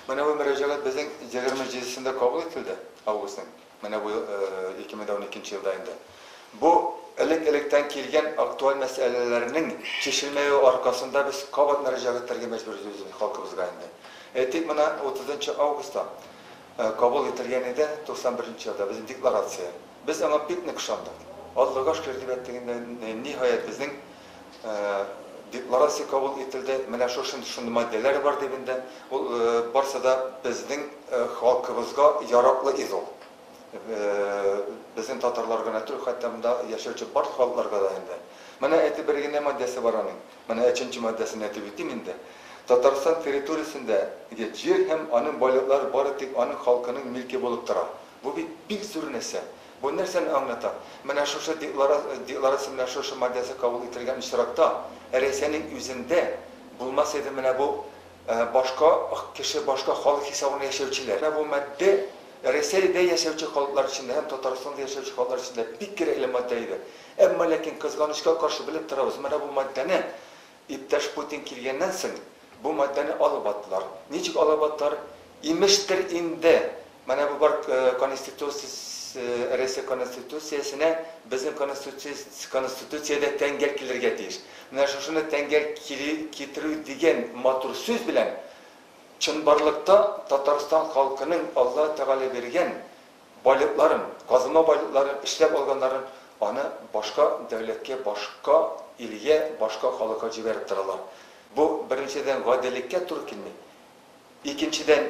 Менә бу мөрәҗәгать безнең 27-сендә кабул ителде, августның. Менә бу 2012 елда инде. Бу элек-электән килгән актуаль мәсьәләләрнең чишелмәве аркасында без кабат мөрәҗәгать итәргә мәҗбүр үзебезнең халкыбызга инде. Әйтик, менә 30 августта кабул ителгән иде 91 нче елда безнең декларация. Без аңа бик нык ышандык. Аллага шөкер дип әйттек инде, ниһаять безнең декларация кабул ителде. Менә шушындый шундый маддәләр бар дип инде. Ул барсы да безнең халкыбызга яраклы иде ул. Безнең татарлар гына түгел, хәтта монда яшәүче барлык халыкларга да инде. Менә әйтеп бер генә маддәсе бар аның. Менә өченче маддәсен әйтеп үтим инде. Татарстан территориясендәге җир һәм аның байлыклары бары тик аның халкының милке булып тора. Бу бит бик зур нәрсә. Бу нәрсәне аңлата? Менә шушы декларация, менә шушы маддәсе кабул ителгән очракта, Рәсәйнең үзендә булмас иде менә бу башка кеше, башка халык хисабына яшәүчеләр. Менә бу маддә Рәсәйдә яшәүче халыклар өчен дә һәм Татарстанда яшәүче халыклар өчен дә бик кирәкле маддә иде. Әмма ләкин, кызганычка каршы, белеп торабыз, менә бу маддәне иптәш Путин килгәннән соң, бу маддәне алып аттылар. Ничек алып аттылар? Имештер инде, менә бу бар Конституция, Рәсәй Конституциясенә безнең Конституциядә тәңгәл килергә тиеш. Менә шушыны тәңгәл китерү дигән матур сүз белән чынбарлыкта Татарстан халкының Алла Тәгалә биргән байлыкларын, казыма байлыкларын, эшләп алганнарын аны башка дәүләткә, башка илгә, башка халыкка җибәреп торалар. Бу, беренчедән, гаделлеккә туры килми. Икенчедән,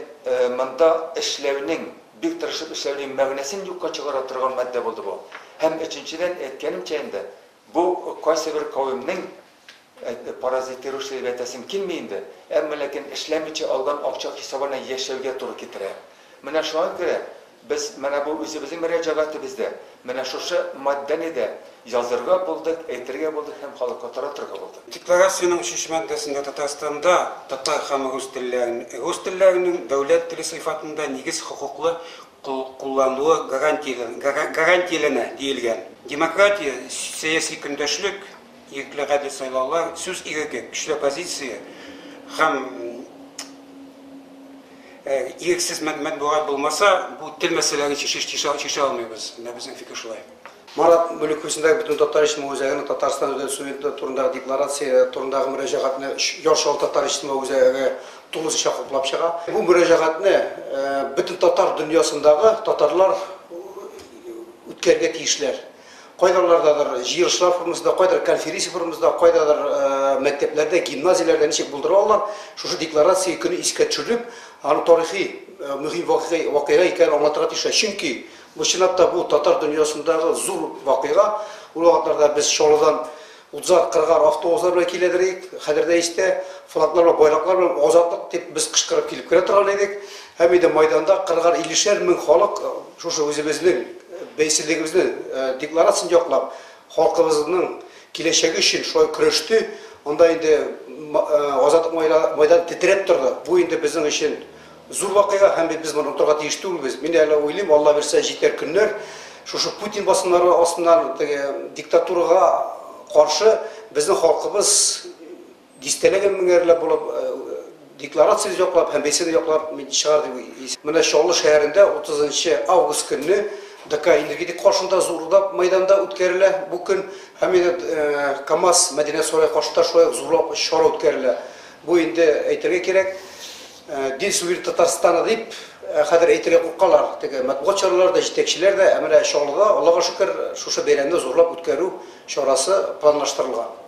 монда эшләүнең, бик тырышып эшләүнең мәгънәсен юкка чыгара торган маддә булды бу. Һәм өченчедән, әйткәнемчә инде, бу кайсыбер кавемнең паразитирующий дип әйтәсем килми инде, әмма ләкин эшләмичә алган акча хисабына яшәүгә туры китерә. Менә шуңа күрә без менә бу үзебезнең мөрәҗәгатебездә менә шушы маддәне дә язырга булдык, әйтергә булдык һәм халыкка таратырга булдык. Декларациянең өченче маддәсендә Татарстанда татар һәм рус телләрен, рус телләренең дәүләт теле сыйфатында нигез хокуклы куллануы гарантияләнә диелгән. Демократия, сәяси көндәшлек, ирекле гадел сайлаулар, сүз иреге, көчле оппозиция һәм ирексез матбугат булмаса, бу тел мәсьәләләрен чишә алмыйбыз. Менә безнең фикер шулай. Марат Мөлековичындагы бөтен татар иҗтимагый үзәгенең Татарстан дәүләт суверенитеты турындагы декларация турындагы мөрәҗәгатьне Яр Чаллы татар иҗтимагый үзәге тулысынча хуплап чыга. Бу мөрәҗәгатьне бөтен татар дөньясындагы татарлар үткәрергә тиешләр. Кайдалардадыр җыелышлар формасында, кайдадыр конференция формасында, кайдадыр мәктәпләрдә, гимназияләрдә ничек булдыра алалар, шушы декларация көне искә төшереп, аны тарихи мөһим вакыйга икәнен аңлатырга тиешләр. Чөнки бу чынлап та бу татар дөньясындагы зур вакыйга. Ул вакытларда без Чаллыдан утызар, кырыгар автобуслар белән киләдер идек, хәзер дә истә, флаглар белән, байраклар белән азатлык дип без кычкырып килеп керә торган идек. Һәм инде Майданда кырыгар, иллешәр мең халык шушы үзебезнең бәйсезлегебезне декларацияне яклап, халкыбызның киләчәге өчен шулай көрәште. Анда инде Азатлык Майданы тетрәп торды. Бу инде безнең өчен зур вакыйга һәм бит без моны онытырга тиеш түгелбез. Мин әле уйлыйм, Алла бирсә, җитәр көннәр, шушы Путин басымнары астыннан теге диктатурага каршы безнең халкыбыз дистәләгән меңәрләп булып декларация яклап һәм бәйсезлек яклап мин чыгар дип уйлыйм. Менә Чаллы шәһәрендә 30 август көнне ДК Энергетик каршында зурлап мәйданда үткәрелә бу көн һәм инде КАМАЗ мәдәният сарае каршында шулай ук зурлап чара үткәрелә. Бу инде әйтергә кирәк, День суверенитета Татарстана дип хәзер әйтергә куркалар. Теге матбугат чаралары да, җитәкчеләр дә, ә менә Чаллыда, Аллага шөкер, шушы бәйрәмне зурлап үткәрү чарасы планлаштырылган.